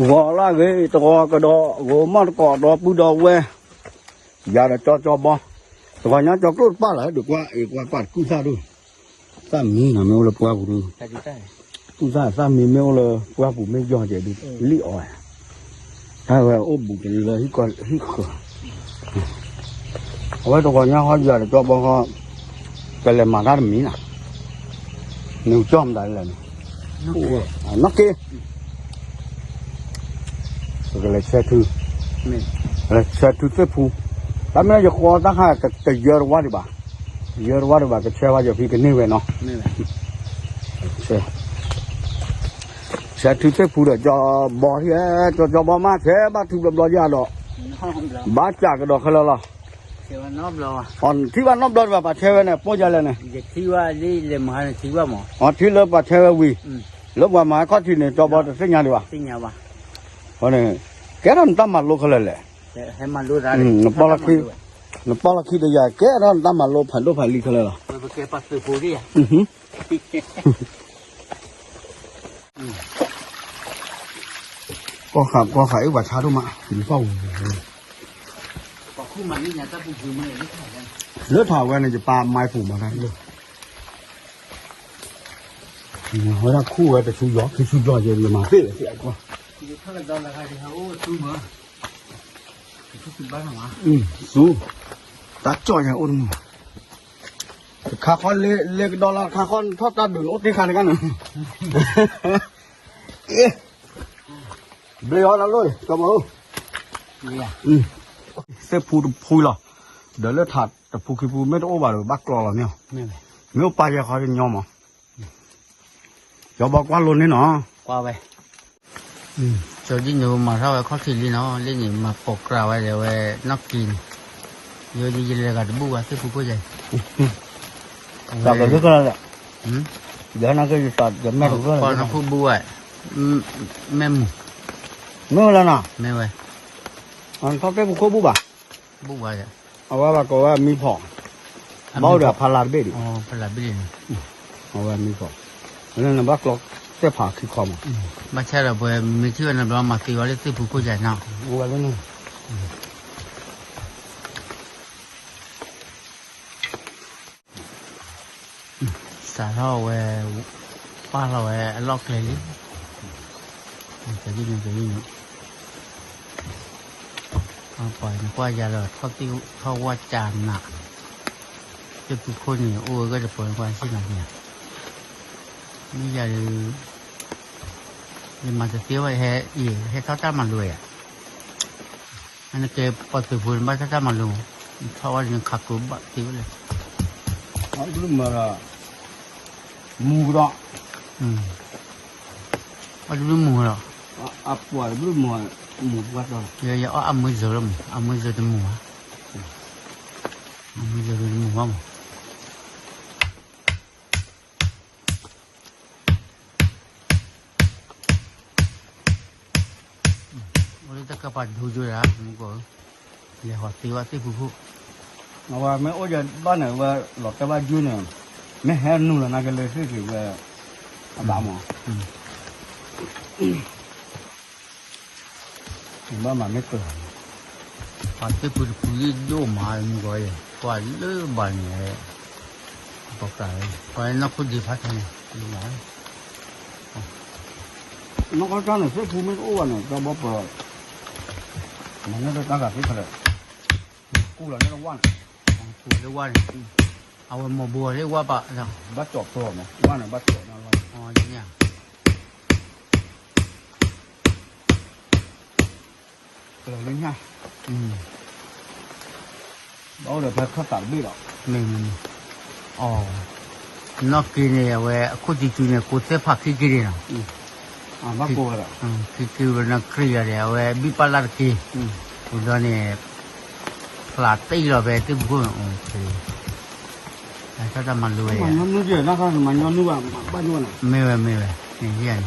ဂီၤလၢအဂ့ၤ တဂီၤကဒီး ဂီၤမီၢ်တကိးဒီပုၢ်ဒီဝဲၢ်, ယၤဒီးကၠီကၠီဘီ, တဂီၤညါကၠီကျိၣ်တပၢ်လီၤ ဒုးကွၢ်အံၤကွၢ်ကွၢ်တကုၢ်သၣ်ဒိၣ်, သၣ်မံနီၤ မ့ၢ်အိၣ်လၢပှၢ်ပူၤဒုး, ကုၢ်သၣ်သၣ်မံမ့ၢ်အိၣ်လၢပှၢ်ပူၤမ့ၢ်ယီၤကဲဒုး လံၣ်အီၤဝဲ, တၢ်ဝဲအိၣ်ဘူးတလၢဟံၣ်ဃၢၤ, အဝဲတဂီၤညါဃီယၤဒီးကၠီဘီဃီ, ကလဲၤမၤတၢ်တမံၤနီၤ, နကၠီမတၤလဲၣ်န့ၣ်, နီၢ်က့ ပကလဲၤဆဲးထု, လဲၤဆဲးထုသ့ၣ်ဖူ, တၢ်မ့ၢ်ယဃီတၢ်ခါ ကယၢတဝါဒံးဘၣ်, ယၢတဝါဒံးဘၣ် ကဆဲးဝါယဖံကန့ၢ်ဝဲနီၤ, ဆဲးထုသ့ၣ်ဖူဒီးကၠီဘီထံၣ်, ကၠီကၠီဘီမး ဆဲးဘၣ်ထုဘျီဘျီယၤဒီး, ဘၣ်စးကဒီးခဲလၢာ်လီၤ, ထံၣ်ဘၣ်နီတဘျီဒံးဘၣ် ပှၤဆဲးဝဲန့ၣ် ပိၢ်ယၤလဲၣ်န့ၣ်, အထံၣ်လၢပှၤဆဲးဝဲဝံၤ, လၢပှၤမၤခီၣ်ထံးန့ၣ် ကၠီဘီတသ့ၣ်ညါဒံးဘၣ်, အဃိန့ၣ်, ကဲထီၣ်နတၢ်မၤလိခဲလၢာ်လဲၣ်, နပီၢ်လီၢ်ခံဒီးယၤ ကဲထီၣ်နတၢ်မၤလိဖးဒိၣ်ဖးလံခဲလၢာ်လီၤ, ကီၢ်ဃးကီၢ်ဃးအ့ၣ်ပှၤဆါဒိၣ်မး ဖီၣ်ဝူၤ, လၢထးဝဲန့ၣ် ယပာ်မၤပူၤမၤတၢ်လၢ, ဝဲဒၣ်ခူၣ်ဝဲတဆူယီၤ ခံဆူယီၤယဲ ယမၤသ့ၣ်လၢသ့ၣ်အကွၢ်, သူ, တၢ်ကၠီၣ်ယၤအိၣ်တမုာ်, တခါဃီလ့ကဒီလၢတခါဃီထီၣ်တၢ်ဒုးန့ၣ် အိၣ်တ့ၢ်ခါတခါန့ၣ်, ဘျ့အီၤလၢလိၣ် ကမၤအိၣ်, သ့ၣ်ဖူတဖူလီၤ, ဒီးလၢထးတဖူခံဖူမ့ၢ်တအိၣ်ဘၣ်ဒီး ဘၣ်ကျီလီၤန့ၣ်, မ့ၢ်အိၣ်ပာ်ယဲၢ်ခီတညီမး, ယဘီကွၢ်လိန့ၣ်နီၤ, ကွၢ်ဝဲ ကၠီဒ်န့ၣ်မၤထီၣ်ဝဲခီၣ်ထံးလံနီၤ လၢန့ၣ် မၤပိာ်ကြးဝဲဒီးဝဲနီၢ်က့န့ၣ်, ယိယလဲၤဂၤတဘူၣ်ဝဲသ့ၣ်ဖူခိၣ်ယဲၢ်, ပှၤနဖူဘူၣ်ဝဲ, မ့ၢ်မူ, မ့ၢ်ဝဲလီၤနီၤ, မ့ၢ်ဝဲ, ထီၣ်သ့ၣ်ဖူခိၣ်ဘူၣ်ဘၣ်, ဘူၣ်ဝဲ, အဝဲဘၣ်ကိးဝဲမံဖီၣ်, ဘၣ်အိၣ်ဒီးဖးလးတဘ့ၣ်ဒံး, ဖးလးဘ့ၣ်ဒံး, အဝဲမံဖီၣ်, လၢနဘၣ်ကျီသ့ၣ်ဖးခံခီမး, ဘၣ်ဆၣ်ဒီးပှၤမ့ၢ်ထံၣ်ဝဲနဘျီမၤသံဝဲလၢသ့ၣ်ဖူခိၣ်ယဲၢ်နီၤ, အိၣ်ဝဲလၢန့ၣ် စးထီၣ်ဝဲ, ပာ်လီၤဝဲအလီၢ်ကျဲလံ, တနံၤန့ၣ်တနံၤန့ၣ်, ပှၤနကွၢ်ယၤဒီး ထီၣ်ဝၣ်ကၢနး, သ့ၣ်ဖူခိၣ်န့ၣ် အိၣ်ဝဲဂ့ၢ်တပှဲၤကွၢ်ဆ့ၣ်နီၤန့ၣ်, မ့ၢ်ယၤဒီး, ယမၤတသ့ဝဲ ဟဲအံၤ ဟဲထီၣ်တၢ်မၤလိဝဲယၤ အနကဲပှၤသုးဖိန့ၣ် ဘၣ်တၢ်တၢ်မၤလိ, ထီၣ်ဝဲန့ၣ်ခးကျိဘၣ်သ့ဝဲလဲၣ်, အဘျုးမၤဒီး, မူကဒီး, အတဘျုးမူလီၤ, အပှၤတဘျုးမူ, မူပှၤတီ, ယအီၣ်အမုၢ်စၢၤလီၤမူ, အမုၢ်စၢၤတမူဘၣ်, အမုၢ်စၢၤတမူဘၣ်မး အိၣ်လၢတၢ်ကပၤဒိကၠိဒၣ် မူကီၢ်ဧၢ, လဲၤဟီၣ်သ့ဝဲသ့ၣ်ဖူခိၣ်, အဝဲမ့ၢ်အိၣ်ယဘၣ်န့ၣ် ဝဲလီၤတဲာ်ဘၣ်ယုၢ်န့ၣ်, မ့ၢ်ဟဲနုာ်လီၤနာ်က့လၢသ့ၣ်က့ၤဝဲ, အဘၣ်မး ဘၣ်မၤမ့ၢ်ကျၢၤ, ပှၤသ့ၣ်ဖူတဖူလံဒိၣ်မးမူကီၢ်ဧၢ, ကွၢ်လၢဘၣ်န့ၣ်, ပှၤကး, ပှၤနီၢ်ခိၣ်ဒံးဖးထီန့ၣ်, နီၢ်ကီၢ်တၢ်န့ၣ် သ့ၣ်ဖူမ့ၢ်တအိၣ်ဘၣ်န့ၣ် တၢ်ဘီပၢၤ, မၤန့ၢ်တၢ်ဂၤသ့ၣ်ဖးလဲၣ်, ကူၣ်လီၤန့ၢ်တဝၣ်န့ၣ်, ကူၣ်လၢဝၣ်န့ၣ်, အဝဲမီၤဘိလၢဝၣ်ပာ်, ဘၣ်ကၠီၣ်ဖျိမး ဝၣ်န့ၣ်ဘၣ်ကၠီၣ်န့ၣ်လီၤ, ကလီၤလၢညၣ်, ဘၣ်အိၣ်ဒီးဖဲခၢၣ်သးတဘ့ၣ်ဒီး, မ့ၢ်မ့ၢ်မ့ၢ်, အီၤ, နီၢ်က့န့ၣ် အဝဲအခိၣ်စုစုန့ၣ် ကိးသ့ၣ်ဖးခံက့ၤန့ၣ်လီၤ, ဘၣ်ကိးဝဲဒီး, ခံက့ၤဝဲနီၢ်က့ယၤဒီး အဝဲဘံၣ်ပၢ်လၢ်တက့ၢ်, အိၣ်ဒီးန့ၣ် ဖျးတ့ၢ်လီၤဖဲသ့ၣ်ဖူခိၣ်န့ၣ်, တၢ်မၤလိဝဲ, မ့ၢ်ဝဲမ့ၢ်ဝဲ, န့ၣ်,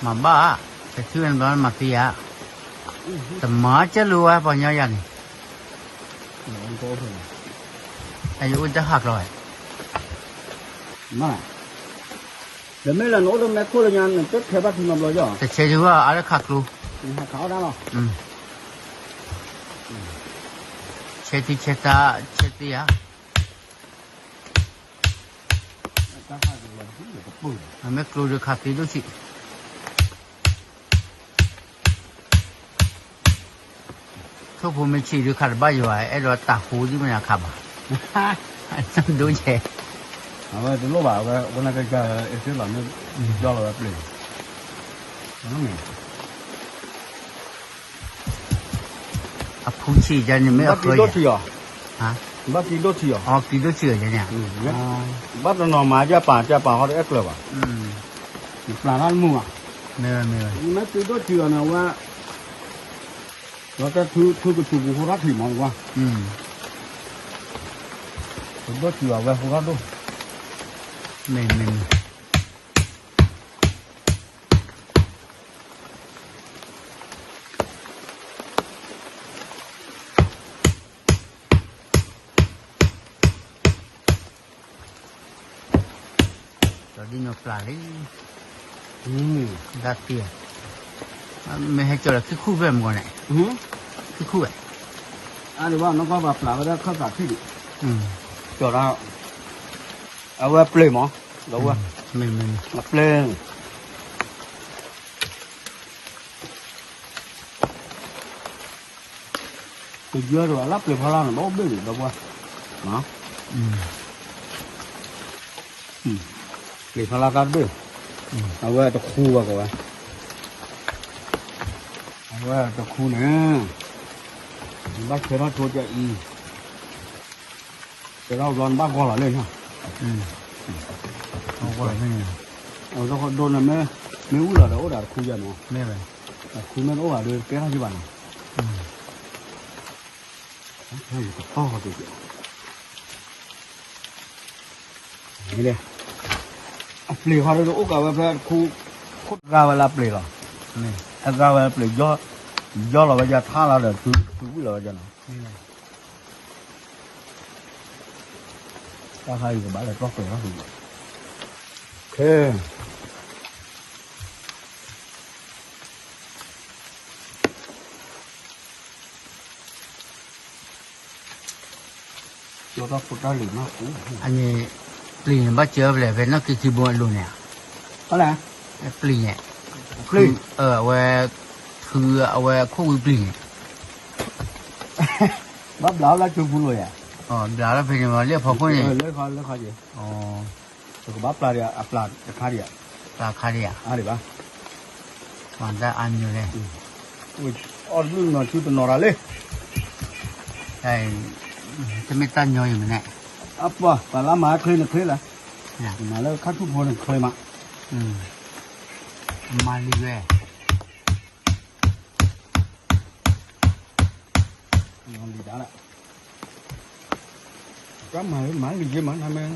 မၤဘၣ်, ကထံၣ်ဝဲဘျီမၤသံဧါ, တမၤကဲလိာ်ဝဲပှၤညီယၤန့ၣ်, အအိၣ်တၢ်ဟးကျီဝဲ, မ ဒီးမ့ၢ်လၢနအိၣ်လၢမဲခိၣ်လၢညါ နတခဲဘၣ်ထံနီတဘျီယီၤ, တဆဲးထံဝဲအါလၢခးကျိ, ဆဲးထံဆဲးတၢ် ဆဲးသ့ဧါ, အမ့ၢ်ကျိဒီးခးသ့ဒိၣ်ဆံး ထိၣ်ဖိမ့ၢ်ဆံးဒုးခးတဘၣ်ယၤဘၣ်, အဲၣ်ဒိးတၢ်ဟူဒ်မ့ၢ်နခးဘၣ်, ဒိၣ်ယဲ, အဝဲတလိၣ်ဘၣ်, အဝဲ အဝဲနကက အဲၣ်စ့လီၤမ့ၢ် ကၠီလီၤဝဲပျ့ၤ, အဖူဆံးယါန့ၣ်မ့ၢ်အဃၢယဲ, ဘၣ်ကံဒိၣ်ထံအီၤ, ကံဒိၣ်ဆံးအီၤယါန့ၣ်, ဘၣ်တနီၤမၤကပာ်ကပာ်ဟီတအဲၣ်ကျၢၤဘၣ်, နပျၢ်တၢ်တမုာ်ဘၣ်, မ့ၢ်ဝဲမ့ၢ်ဝဲ, နမ့ၢ်ကံဒိၣ်ထံအီၤန့ၣ် အဝဲ ဒီးတၢ်ထုကထူပူၤဟူထီၣ်ထံးမးကွၢ်, ပဒိၣ်ထံအီၤဝဲဟူထီၣ်ဒိၣ်, မ့ၢ်မ့ၢ်မ့ၢ်, ကၠီဒ်ညီပျၢ်လံ, ဒၣ်တံၢ်, မ့ၢ်ဟဲကၠီလၢခံခူၣ်ဖဲမ့ၢ်ဂီၢ်န့ၣ်, ခံခူၣ်ဝဲ, အါဒံးဘၣ် နကွၢ်ပှၤပျၢ်ဝဲဒၣ်ခၢၣ်သးထံၣ်ဒံး, ကၠီဒၣ်, အဝဲပျ့ၤမး, ဒီးဝဲ, မ့ၢ်မ့ၢ်မ့ၢ်, အပျ့ၤ တယၢဒီးအလၢပျ့ၤဖီလာ်န့ၣ် ဘၣ်အိၣ်ဘ့ၣ်ဒံးဒီပုၢ်ဝဲၢ်, ပျ့ၤဖီလာ်တၢ်တဘ့ၣ်, အဝဲတခူဝဲကိးဝဲ, အဝဲတခူန့ၣ်, နဘၣ်ဆဲးထီၣ်ဆိကအံၤ, ဆဲးထီၣ်ဘျီနဘၣ်ဂီၢ်လီၤလၢန့ၣ်, အဝဲတခီဒိၣ်န့ၣ်မ့ၢ်, မ့ၢ်ဝံၤလီၤဒီးအိၣ်ဒီးတခူယဲၢ်မး, တခူမ့ၢ်တအိၣ်ဘၣ်ဒီးကဲထီၣ်က့ၤဘၣ်န့ၣ် အပျ့ၤဃီဒီးအိၣ်ကးဝဲဖဲတခူ, ခိၣ်ဂၤဝဲလၢပျ့ၤလီၤ, အဂၤဝဲပျ့ၤ, ယီလီၤဝဲယၤထါလီၤဒီး ထုဝံၣ်လီၤဝဲယၤနီၤ, တၢ်ခါအံၤကဘၣ်လဲၤတီၢ်ကျဲၤထီၣ်, ခဲ အန့ၣ်, ပျ့ၤန့ၣ် ဘၣ်စၢၤဖဲလဲၣ် ဖဲနီၢ်က့ခံဘိအလိၤန့ၣ်ဧါ, ပျ့ၤန့ၣ်, အဝဲ, ထု, အဝဲခိၣ်ဝံပျ့ၤန့ၣ်, ဘၣ်ဘျးလၢထုပူၤလိာ်ယၤ, ဘျးလၢဖဲန့ၣ်မး လၢအဖီခိၣ်န့ၣ်, ပကဘၣ်ပျၢ်ဒံး အပျၢ်တခါဒံးဧါ, ပျၢ်ခါဒံးဧါ, အါဒံးဘၣ်, ပှၤတၢ်အါမံၤလဲၣ်, အီၣ်တဘျုးနီၤဆူတနီၤရၤလံ, တမ့ၢ်တၢ်ညီယမ့ၢ်န့ၣ်, အပှၤ ပှၤလၢမၤချ့နချ့လၢ, မၤလၢခါထူၣ်ဖိန့ၣ်ချ့မး, မၤလံဝဲ, လံဒၣ်လၢ ကမၤမၤလံယ့မး နမ့ၢ်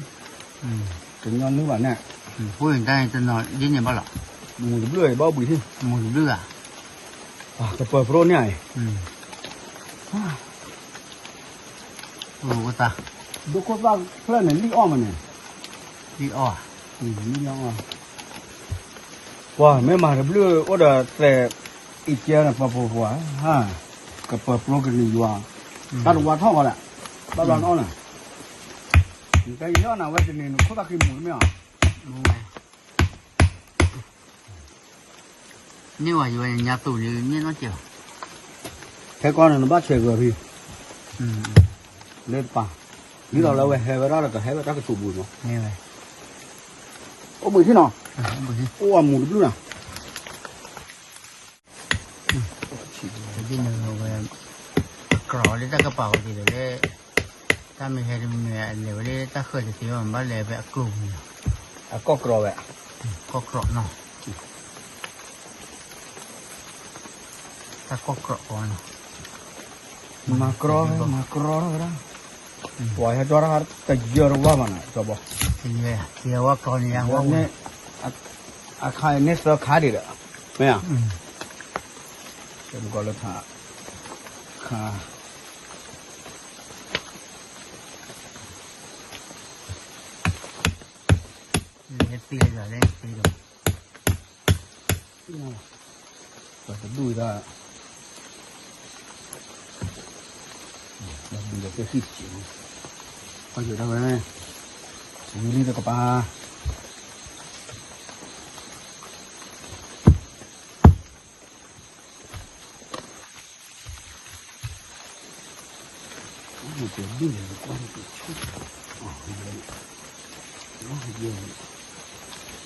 ကညီနုဘၣ်န့ၣ်, ဖိတၢ်တနီၤဒ်န့ၣ်ဘၣ်လီၤ, မူၤတဘျုးဘၣ်ဘှံးဟံၣ်, မူၤတဘျုးဘၣ်, ကပၢၤပြိန့ၣ်, ဒိခိၣ်သၣ်ဖျၢၣ်န့ၣ် လံၣ်အီၣ်မးန့ၣ်, လံၣ်အီၣ်, လံၣ်အီၣ်, ပှၤမ့ၢ်မၤတဘျုးအိၣ်ဒီးသဲး, အံၤကဲန့ၣ် ပှၤပှၤပှၤ, ကပၢၤပြိကနံၤယွၤ, တၢ်တဝါထီၣ်ဃီဒီး, ဘၣ်ဘၣ်နအီၣ်န့ၣ်, နကယီၢ်နၤဝဲတနံၤ နခိၣ်သၣ်ဃံမူၤတမ့ၢ်အီၤ, န့ၢ်ဝဲယဝဲညါသိးန့ၣ် န့ၢ်နီတစဲးဘၣ်, ခဲကီၢ်န့ၣ် နဘၣ်ဆဲးဂၢၤဖံ, လၢတပၤ, ဒ်သိးလၢအဝဲဟဲဝဲဒၣ်ဒီး ကဟဲဝဲတၢ်ကတိၤပူၤမး, အိၣ်ဘှံးထံနီၤ, အိၣ်အမူၤတဘျုးနီၤ ဒ်န့ၣ်ဝဲ, အကြၢးလၢတၢ်ကပာ်ဝဲဒ်လဲၣ်, တၢ်မ့ၢ်ဟဲတမ့ၢ်လဲၤဝဲလၢတၢ်ဃၢၤတသ့ဘၣ် ဘၣ်လဲၤဖဲအကျိၤပူၤန့ၣ်, အကီၢ်ကြၢးဝဲ, ကီၢ်ကြၢးနီၤ, တၢ်ကီၢ်ကြၢးအီၤနီၤ, မၤကြၢးဝဲ မၤကြၢးထီၣ်ဝဲဒၣ်, ပှၤဟဲဒိၣ်တၢ်တယၢတဝၢ်ဘၣ်နီၤ ကၠီဘီ, တယၢ, တယၢဝဲကျီန့ၣ်ယါဝဲန့ၣ်, အခါန့ၣ်သၢခါဒံးဒီး, မ့ၢ်ဧါ, ကဲမကီလၢခါ, ခါ လဲၤသ့လၢယွၤလဲၤသ့လီၤ, ပှၤတဒူၣ်ဒၣ်, ပှၤဒူၣ်ဒီးသ့ၣ်ဃံၣ်တစဲး, ပှၤယိၤဒၣ်ဝဲ, ဝံၤလံတကပၤ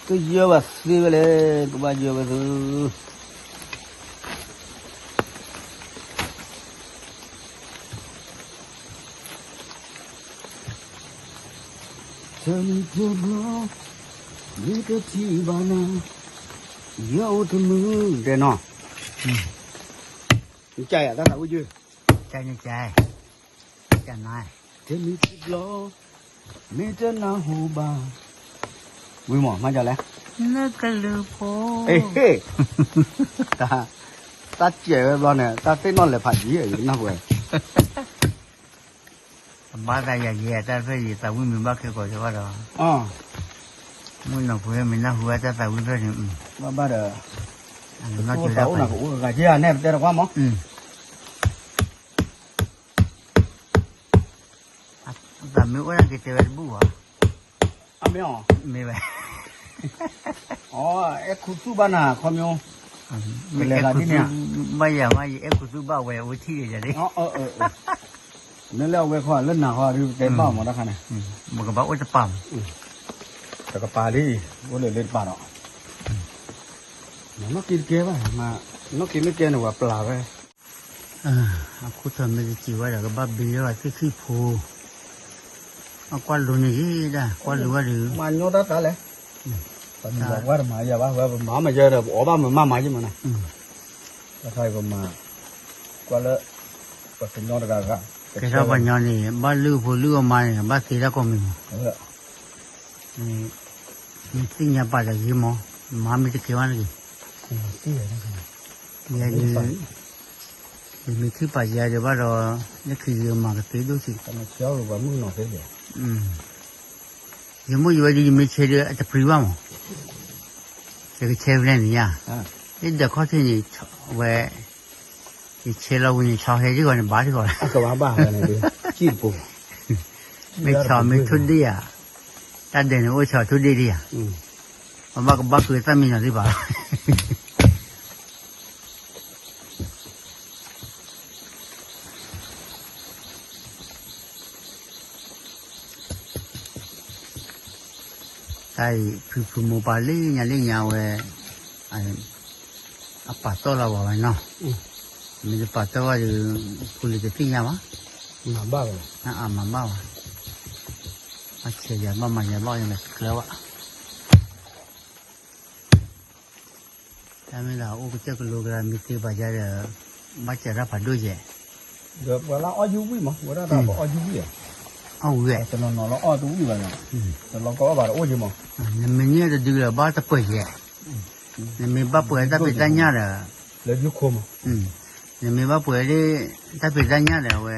ကယၢဘၣ်သ့ဝဲလဲၣ်, ကဘၣ်ယၢဝဲသု, တနံၤတဘျီ မ့ၢ်တထံၣ်ဘၣ်နၤ, ယအိၣ်တမုာ်ဒဲးနီၤ, နကယၤတၢ်သးဝံၣ်ယုၢ်, ကနကန, တနံၤတဘျီ မ့ၢ်တနၢ်ဟူဘၣ်, ဝံၤမး မၤကလဲၣ်, နကလုၢ်ဖိ, တၢ်စဲးဝဲဘျီန့ၣ် တၢ်သ့ၣ်နီၣ်လဲၤဖးယံၤ ယကနၢ်ဟူဝဲ အဘၣ်သးယၤယဲ တၢ်ဖဲယသးဝံၣ်မ့ၢ်ဘၣ်ခဲကီးယဘၣ်ဒီး, မုၢ်နီၢ်ဖိမ့ၢ်နၢ်ဟူဝဲတၢ်သးဝံၣ်ဖဲန့ၣ်, ဘၣ်ဘၣ်ဒီး, နကအိၣ်သးအိၣ်နကအိၣ်ဂၤက့ၤဧါ နဲပတဲတကွၢ်မး, အသးမ့ၢ်အိၣ်ဒၣ်က့ၤတဲဝဲတဘူၣ်ဘၣ်, အမ့ၢ်အီၤ, မ့ၢ်ဝဲ, အီ, အဲၣ်ခူသူၣ်ဘၣ်နၤခီမ့ၢ်, ကလဲၤဂၤဒ်န့ၣ်ဧါ, ဘၣ်ယၤမး ယအဲၣ်ခူသူၣ်ဘၣ်ဝဲအိၣ်ထံၣ်ဒံးယၤဒ် မ့ၢ်လၢအဝဲခီလၢနၤခီဒုးတဲဘၣ်မးတခါန့ၣ်, ပကဘၣ်အိၣ်တပာ်မး, တကပၤလံ, အိၣ်လၢလၢတပာ်ဒီး, နီၢ်က့တကဲဘၣ်, နီၢ်က့မ့ၢ်ကဲန့ၣ် ပှၤပျၢ်ဝဲ, အခိၣ်ထီၣ်မ့ၢ်တစံးဝဲဒီး ကဘၣ်ဘ့လီၤသ့ၣ်ခံဖိ, အကွၢ်လိၤန့ၣ်ဂ့ၤဒၣ် ကွၢ်လိၤဝဲဒီး, မၤညီတၢ်တၢ်လဲၣ်, ပမၤဝဲတမၤယၤဘၣ် ဝဲပမၤမၤယၤဒီး ပအီၣ်ဘၣ်မၤမၤယမၤနၤ, တခါပမၤ, ကွၢ်လၢ, ပှၤကညီတဂၤဂၤ, ကဲထီၣ်ပှၤညီန့ၣ် ဘၣ်လုၢ်အဖိလုၢ်အမါန့ၣ် ဘၣ်သ့ဒၣ်ကိးမံၤမး, နသ့ၣ်ညါပာ်တဂ့ၤမး, မၤမ့ၢ်တကဲဘၣ်တဂ့ၤ, ယဲဒုး, ယမ့ၢ်ထံၣ်ပာ်ယၤဒံးဘၣ်ဒီး, လၢခံယမၤကသ့ဒိၣ်ဆံး, ယမိၢ်ယဝဲဒုးယမ့ၢ်ဆဲဒုးအတပြံဘၣ်မး, ယကဆဲဖဲလဲၣ်န့ၣ်ယါ, ယဒၢးခီၣ်ထံးန့ၣ်, ဝဲ, ယဆဲလီၤဝံၤန့ၣ် ဆီဟဲဒ်ဂီၤန့ၣ်ဘၣ်ဒ်ဂီၤလီၤ, မ့ၢ်ဆီမ့ၢ်ထိၣ်ဒ့ၣ်ဧါ, တၢ်ဒၢးန့ၣ်အိၣ်ဆီထိၣ်ဒ့ၣ်ဒံးဧါ, ပဘၣ်ကဘၣ်ဃုသၣ်မံနီၤသ့ၣ်တဖၣ် တၢ်အံၤ ဖုဖုမိၢ်ပၢ်လၢညါလၢညါဝဲ, အပာ်တီၢ်လီၤဝဲနီၤ, မ့ၢ်တပာ်တီၢ်ဘၣ်ဒီး, ဖိလံၤတသ့ၣ်ညါဘၣ်, မၤဘၣ်ဝဲ, အမၤဘၣ်ဝဲ, ဘၣ်ဆဲးယၤဘၣ်မၤယၤဘၣ်ယၤန့ၣ်တကျၢၤဘၣ် တၢ်မ့ၢ်ဒၣ်အိၣ်ကစၢၢ်ကလိကရၢမ့ၢ်သ့ပာ်ယၤဒီး, ဘၣ်စၢၤတၢ်ဖးဒိၣ်ယဲၢ်, ဒီးပှၤလၢအီၣ်ယုၢ်ဝံၣ်မး ဝဲဒၣ်တၢ်ပအီၣ်ယုၢ်ဝံၣ်ဧါ, အီၣ်ဝံၣ်ဝဲ, တနီၤနီၤလၢအီၣ်တဝံၣ်ဘၣ်န့ၣ်, တလီၤကအီၣ်ဘၣ်တအိၣ်ယဲၢ်မး, နမ့ၢ်န့ၢ်တဒုလၢၤဘၣ်တပှဲၤယဲၢ်, နမ့ၢ်ဘၣ်ပှဲၤတၢ်ဖံးတၢ်ညၣ်ဒီး, လၢယုၢ်ခိမး, နမ့ၢ်ဘၣ်ပှဲၤလၢ, တၢ်ဖံးတၢ်ညၣ်ဒီးဝဲ,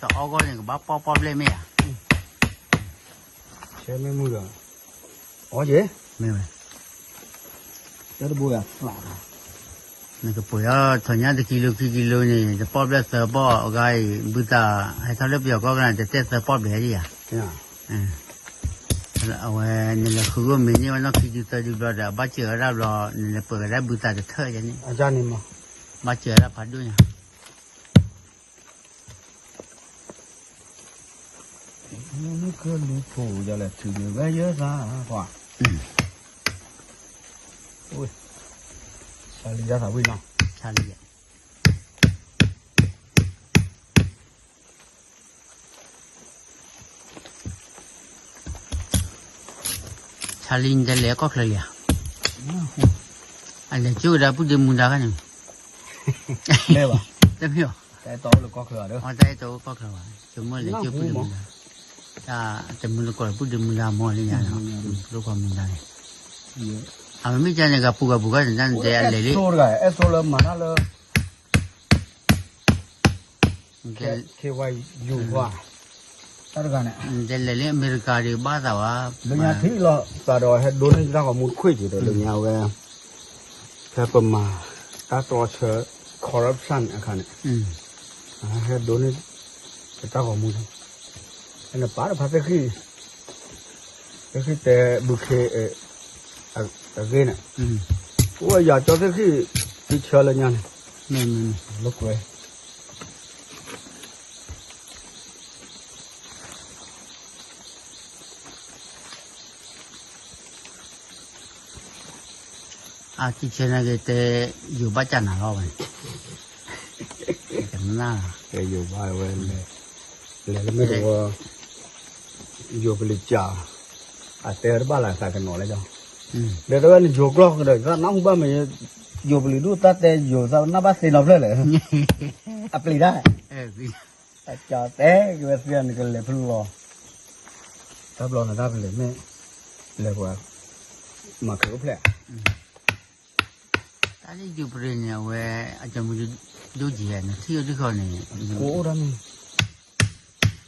တအီၣ်ဂီၢ်န့ၣ် ကဘၣ်ပီၣ်ပီၣ်ဘျဲၣ်မ့ၢ်ဧါ ဆဲမ့ၢ်မုၢ်ဒီး, အီၣ်က့ၤ, မ့ၢ်ဝဲ, တၢ်တဘိယၤဖျး, နကပှဲၤအီၣ်ထီၣ်ညၣ်တကံလိခံကံလိန့ၣ် တပီၣ်ဘျဲၣ်သၢပီၣ်အဂၤအံၤ ဘုသးဟဲထီၣ်လၢပယီၤကီၢ်ကနၣ် တတဲသၢပီၣ်ဘျဲၣ်ဒံးယၤ, အဝဲ, နလဲၤဃုဂိၢ်မ့ၢ်န့ၢ်ဝဲနီၢ်ခံဒုသၢဒုဘျီဒီး အဘၣ်စၢၤဝဲဒၣ်ဘျီ နလဲၤပှဲၤဝဲဒၣ်ဘုသးတထၢၣ်ယၤန့ၣ်, ဘၣ်စၢၤဝဲဒၣ်ဖးဒိၣ်ညါ နကလုၢ်ဖိယလဲၤထုးန့ၢ်ဝဲယသး, ပှၤ, ဆါလံယသးဝံၣ်နီၤ, ဆါလံယ, ဆါလံနတလဲၤကီၢ်ချၢလံဧါ, အလဲၤကၠိဝဲဒၣ်ပုၢ်ဒ့မူဒါခါန့ၣ်, တမ့ၢ်ဘၣ်, တၢ်အဲၣ်တီအိၣ်လၢကီၢ်ချၢဘၣ်, ဆိကမိၣ်လဲၤကၠိပုၢ်ဒ့မူဒါ, တၢ်တမုၢ်လၢ်ကိးလၢပုၢ်ဒ့မူဒါမ့ၢ်လၢညါ, ကျိခီမူဒါန့ၣ်, အမ့မ့ၢ်ကန့ၣ် ကပူၤကပူၤခါန့ၣ် တၢ်နတဲအလဲၤလံ, အဲၣ်စိလၢမၤတၢ်လၢ ခဲဝါယူၤခွါ, တၢ်တဂၤန့ၣ် လဲၤလၢအမဲရကၤဒီးဘၣ်သးဝဲ လၢညါထံၣ်လီၤသးဒီးဟဲဒိန့ၢ်တၢ်ဂီၤမူတခွ့ၣ်က့ၤဒီး လၢညါဝဲ ဖဲပမၤတၢ်တြီဆၢ corruption အခါန့ၣ် ဟဲဒိန့ၢ်တၢ်ဂီၤမူ နပာ်တဖၣ်သ့ၣ်ဃံၣ် သ့ၣ်ဃံၣ်တဲဘုခ့ အဂ့ၢ်န့ၣ် အိၣ်ယၤကၠီသ့ၣ်ဃံၣ် တဆၢလၢညါန့ၣ် လၢကွဲ အတဆၢန့ၣ်က့ၤတဲ ယိၤဘၣ်ကၢ်နၤလီၤဝဲန့ၣ် ကနၣ် တဲယိၤဘၣ်ဝဲ လဲၤလၢမ့ၢ်တဝီ ယိၤပလံၤကၢ် အတဲတဘၣ်လၢသးကနီၤလၢကၠီ ဒီးတဝဲနယိၤကျီၢ်ကဒီး သးနၢ်ဟူဘၣ်မ့ၢ် ယိၤပလံၤဒိၣ်တၢ်တဲယိၤသးနၢ်ဘၣ်သ့နီဖျၢၣ်လဲၣ် အပျံၤတၢ် အကၢ်တဲက့ၤဝဲသ့ၣ်နကလဲၤဖလူလီၤ တၢ်ဘျီနတၢ်ဖဲလဲၣ်မ့ၢ် လဲၤကွၢ် မၤခဲအိၣ်ဖျဲၣ် တၢ်လၢယိၤပလံၤန့ၣ် အဝဲ အကၢ်မူဒိၣ်ကံၤနထံၣ်အီၤဒ်ဃီန့ၣ် အိၣ်ဒၣ်မ့ၢ် ထံၣ်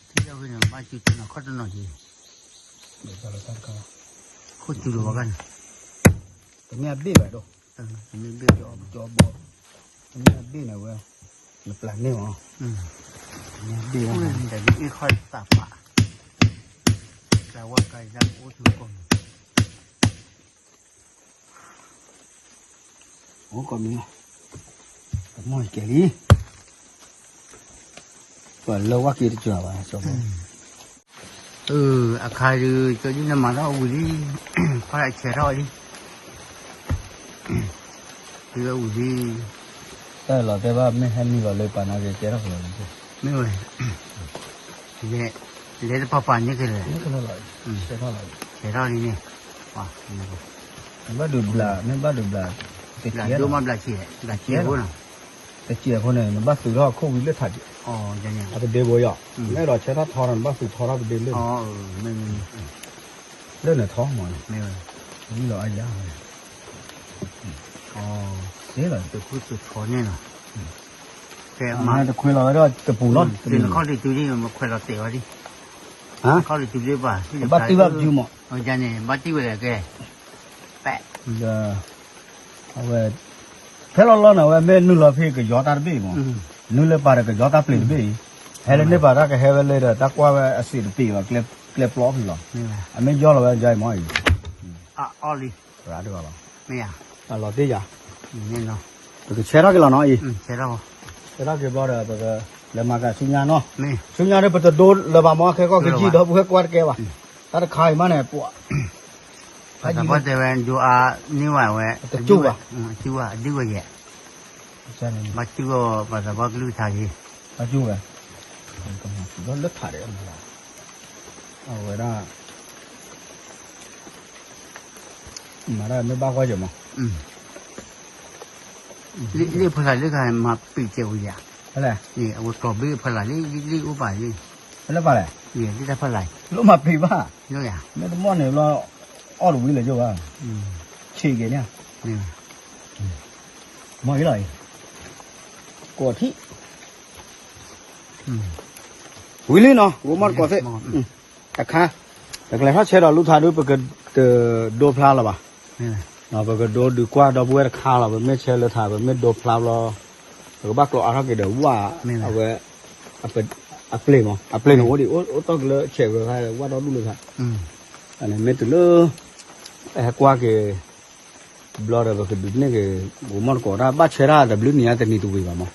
အီၤဖဲန့ၣ် ဘၣ်ကၠူတနီၤခီၣ်တနီၤက့ၤ ခိၣ်ကၠူလီၤဘၣ်ကၢ်န့ၣ် တမ့ၢ်အဘ့ၣ်ဘၣ်ဒိၣ် တမ့ၢ်ဘ့ၣ်ကၠီဘီ တမ့ၢ်အဘ့ၣ်န့ၣ်ဝဲ နပျၢ်န့ၢ်အီၤ တမ့ၢ်အဘ့ၣ်ဝဲ တၢ်ခီၣ်သးပာ် တၢ်ဝဲကါယါအိၣ်ထူကိးမံၤ အိၣ်ကိးမံၤလီၤ တမီၢ်ကဲလံ ပှၤလၢဝဲက့ၤတကြွဘၣ် ကၠီဘီ အခါဒုး ကၠီဒုးနမၤထီၣ်ဝံၤလံ ခီၣ်ဆဲးထီၣ်ဝံၤလံ ဒုးဝံၤလံ တၢ်လီၤတဲဘၣ် မ့ၢ်ဟဲနုာ်လီၤလၢပာ်နာ်က့ၤ ကဲထီၣ်ကလီၤလံ မ့ၢ်ဝဲ လဲၤတပၤပၤန့ၣ်ကလဲၣ် ဆဲးထီၣ်လံန့ၣ် ဘၣ်ဒုးဘျး မ့ၢ်ဘၣ်ဒုးဘျး တကဲဒိၣ်မးဘျးဆံး ဘျးဆံးအဃိနီၤ တကဲအဃိန့ၣ် နဘၣ်သုးထီၣ်ခိၣ်ဝံၤလၢထးက့ၤ အပဒ့ဘိယီၤ မ့ၢ်ဒီးဆဲးထီၣ်ထီဒီး နဘၣ်သုးထီထီၣ်ပဒ့လၢ လၢနထီမးန့ၣ် ဝံၤလီၤအါယၤ စ့လီၤ တခွ့လီၤဝဲဒီးတပူၤလီၤ တခီၣ်လံၤတုၤလံ ခွဲးလီၤတဲာ်ဝဲဒၣ် ခီၣ်လံၤတုၤလံ ပှၤ ဘၣ်တံၢ်ဘၣ်ပစုမး န့ၣ် ဘၣ်တံၢ်ဝဲဒၣ်ကဲ ပ အဝဲ ဖဲလီၤလီၤန့ၣ် အဝဲမ့ၢ်နုာ်လီၤဖဲကယီတၢ်တဘ့ၣ်မး နုာ်လၢပာ်ဒီးကယီတၢ်ပျ့ၤတဘ့ၣ်အံၤ ဟဲလၢန့ၣ်ပာ်တၢ်ကဟဲဝဲလၢဒီး တၢ်ကွၢ်ဝဲအစံးတပ့ၤဘၣ် ကျဲပျီဖဲလီၤ အမ့ၢ်ယီၢ်လီၤဝဲယီအံၤမးအံၤ ရၣ်တဂၤလီၤ အလီၤတ့ၢ်ယၤ ပကဆဲးထီၣ်က့ၤလီၤနီၤအံၤ ဆဲးထီၣ်က့ၤဘျီဒီး ပကလဲၤမၤကဆူညါနီၤ ဆူညါဒီးပတဒိလၢၤဘၣ်မး ခဲကီၢ်က့ၤကံဒီး ပဝဲကွၢ်တကဲဘၣ် တၢ်တခါအံၤမးန့ၣ် ပှၤ တဲဝဲဒိအါန့ၢ်ဝဲဝဲ တကၠူၣ်ဘၣ် တကၠူၣ်ဘၣ် အဒုဝဲယဲၢ် ဘၣ်ကၠူၣ်ဘၣ်သးဘီကလုၢ်ကထါက့ၤ ဘၣ်ကၠူၣ်ဝဲ လၢထးဒီး အဝဲဒၣ် မၤတၢ်မ့ၢ်ဘၣ်ကွၢ်ယဲၢ်မး လၢဖဲလၢ်လၢခါမၤပံာ်ကဲဝံၤယၤ အဝဲကျီၤဘ့ၣ်ဖဲလၢ်လၢလံအိၣ်ပာ်လံ ဖဲလၢ်ပာ်လဲၣ် လၢတၢ်ဖဲလၢ် လိၣ်မၤပံာ်ဘၣ် မ့ၢ်တမီၢ်န့ၣ်ဘျီ အီၣ်တဝံၤလၢၤကၠိဘၣ် ဆံးက့ၤန့ၣ် မ့ၢ်အံၤလီၤ ကိးထံၣ် ဝံၤလံနီၤ ဂိၤမီၢ်တကိးသ့ၣ် တခါ ပကလဲၤထီၣ်ဆဲးဒီးလူထါဒု ပကတဒိဖျါလၢၤဘၣ် ပကဒိဒုးကွၢ်ဒီပုၢ်ဝဲၢ်တခါလီၤ ပမ့ၢ်ဆဲးလၢထါ ပမ့ၢ်ဒိဖျါဘျီ ပကဘၣ်ကျိးအါထီၣ်က့ၤဒီးဝၣ် အဝဲ အပျ့ၤမး အပျ့ၤန့ၣ်အိၣ်ဒံး အိၣ်တီၢ်က့ၤလၢဆဲးဝဲခါ ဝၣ်ဒီဒူၣ်လၢခါ မ့ၢ်တုၤလၢ ဟဲကွၢ်က့ၤ ဘျီဒီးပကဒုးနဲၣ်က့ၤ ဂိၤမီၢ်တကိးတၢ် ဘၣ်ဆဲးတၢ်တဘျုးနံၤအတနံၤတဝံၤဘၣ်မး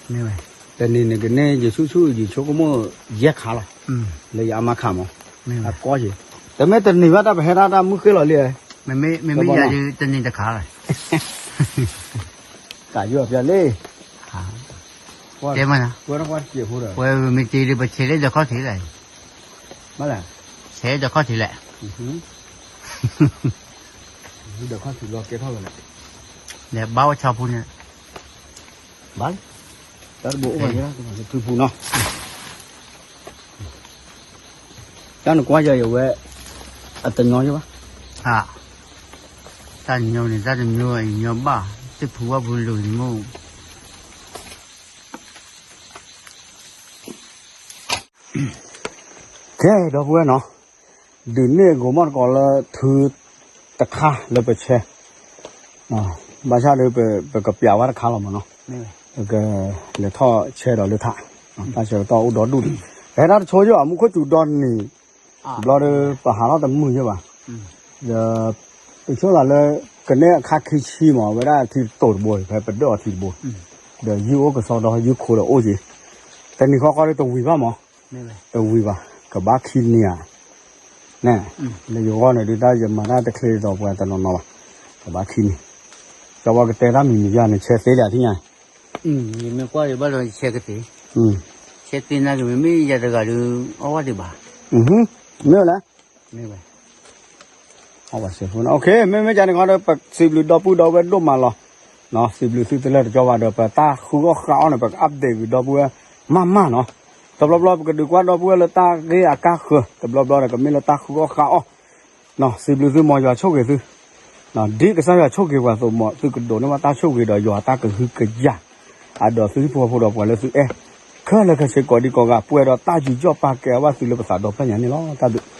တနံၤန့ၣ်ကန့ၢ်ယဆိၣ်ဆူၣ်ယဆိကမိၣ်ယဲၢ်ခါလီၤ လၢယအါမးခါမး အကီက့ၤ တမ့ၢ်တနံၤဘၣ်တၢ်ပဟဲဒၣ်တၢ်မုၢ်ဃ့လီၤလံ မ့မ့ၢ်ယၤဒုးတနံၤတခါလီၤ ကးယိၣ်အပျဲၢ်လံ တဲမး ဝဲမ့ၢ်တ့ဒီးပဆဲးလၢဒီးခီၣ်ထံးလဲၣ် ဘၣ်လဲၣ် ဆဲးဒီးခီၣ်ထံးလဲၣ် ဒီးခီၣ်ထံးလီၤကဲထီၣ်ဝဲလဲၣ် လဲၤဘါဝဲဆီဖိန့ၣ် ဘၣ်လံ တၢ်တဘိအိၣ်ဘၣ်ယဲၢ် ထုဖူနီၤ တၢ်နကွၢ်ယၤယဝဲ အတညီယဘၣ် တၢ်ညီန့ၣ် တၢ်တညီညီဘၣ် သ့ၣ်ဖူဝၣ်ဖူလိၤန့ၣ်မိၢ် ကဲ ဒီပုၢ်ဝဲၢ်နီၤ, ဒုးန့ၢ်အဂီၤမီၢ်တကိးလၢထုတခါလၢပဆဲး, ဘၣ်ဆၣ်ဒီး ပကပျးဝဲတခါလီၤမးနီၤ, ပကလဲၤထီၣ်ဆဲးဒီးလၢထး, တၢ်ဆၢကတီၢ်အိၣ်ဒီဒူၣ်လံ, ပဟဲဒၣ်တဆိယိၣ် အမူခိၣ်စူၤဒီနံၤ, ဘျီဒီး ပဟးထီၣ်တမုာ်ယဲၢ်ဘၣ်, ဒီး ပဆိသးလၢ ကန့ၢ်အခါခံဆံမး ဝဲဒၣ်ထံတတိၤတဘိ ဖဲပဒၢၣ်အီၤထံတဘိ, ဒီးယုၢ်အိၣ်ကစီဒီ ယုၢ်ခိဒီးအိၣ်က့ၤ, တနံၤဃီဃီဒီးတဝံၤဘၣ်မး, တဝံၤဘၣ်, ကဘၣ်ခံနံၤဧါ, န့ၣ်, လၢယဂီၢ်န့ၣ်ဒုး တၢ်ယမၤတၢ်တချ့ဒီးပှၤတနီၤနီၤဘၣ်, ကဘၣ်ခံနံၤ, ကၠီဝဲကတဲတၢ်မံၤမံၤယါန့ၣ် ဆဲးသ့လံထံၣ်ညါ, ယမ့ၢ်ကွၢ်ယဘၣ်ဒီးယဆဲးကသ့, ဆဲးသ့နာ်က့ၤ မ့မ့ၢ်ယၤတဂၤဒီး အီၣ်ဝဲဒံးဘၣ်, မ့ၢ်လဲၣ် မ့ၢ်ဝဲ, အဝဲစဲးဖိန့ၣ် မ့မ့ၢ်ကန့ၣ်ခီဒီး ပစံးဘျုးဒီပုၢ်ဒီဝဲၢ်ဒိၣ်မးလီၤ, စံးဘျုးသုတလၢာ်တကီဘၣ်ဒီး ပတၢ်ဃုအီၣ်ဃုအီၣ်န့ၣ် ပက update ဂ့ၤဒီပုၢ်ဝဲၢ်မးမးနီၤ, တဘျီဘျီ ပကဒုးကွၢ်ဒီပုၢ်ဝဲၢ်လၢတၢ်ဂ့ၢ်အကါဃၢၤ တဘျီဘျီဒီး ကမ့ၢ်လၢတၢ်ဃုအီၣ်ဃုအီၣ်, စံးဘျုးသု မ်ယွၤဆိၣ်ဂ့ၤသု ဒ်ကစၢ်ယွၤဆိၣ်ဂ့ၤပှၤအသိး မ်သုကဒိးန့ၢ်ဘၣ်တၢ်ဆိၣ်ဂ့ၤဒီးယွၤတၢ်ကဟုကယာ်, အဒီးသုဟံၣ်ဖိဃီဖိဒီးပှၤလၢသုအဲၣ်, ခဲလၢာ်ခဲဆ့ကိးဒံကိးဂၤ ပှဲၤဒီးတၢ်ယူးယီၣ်ပာ်ကဲအဘၣ်သုလၢပသးဒီဖျၢၣ်ညါန့ၣ်လီၤ, တၢ်ဘျုး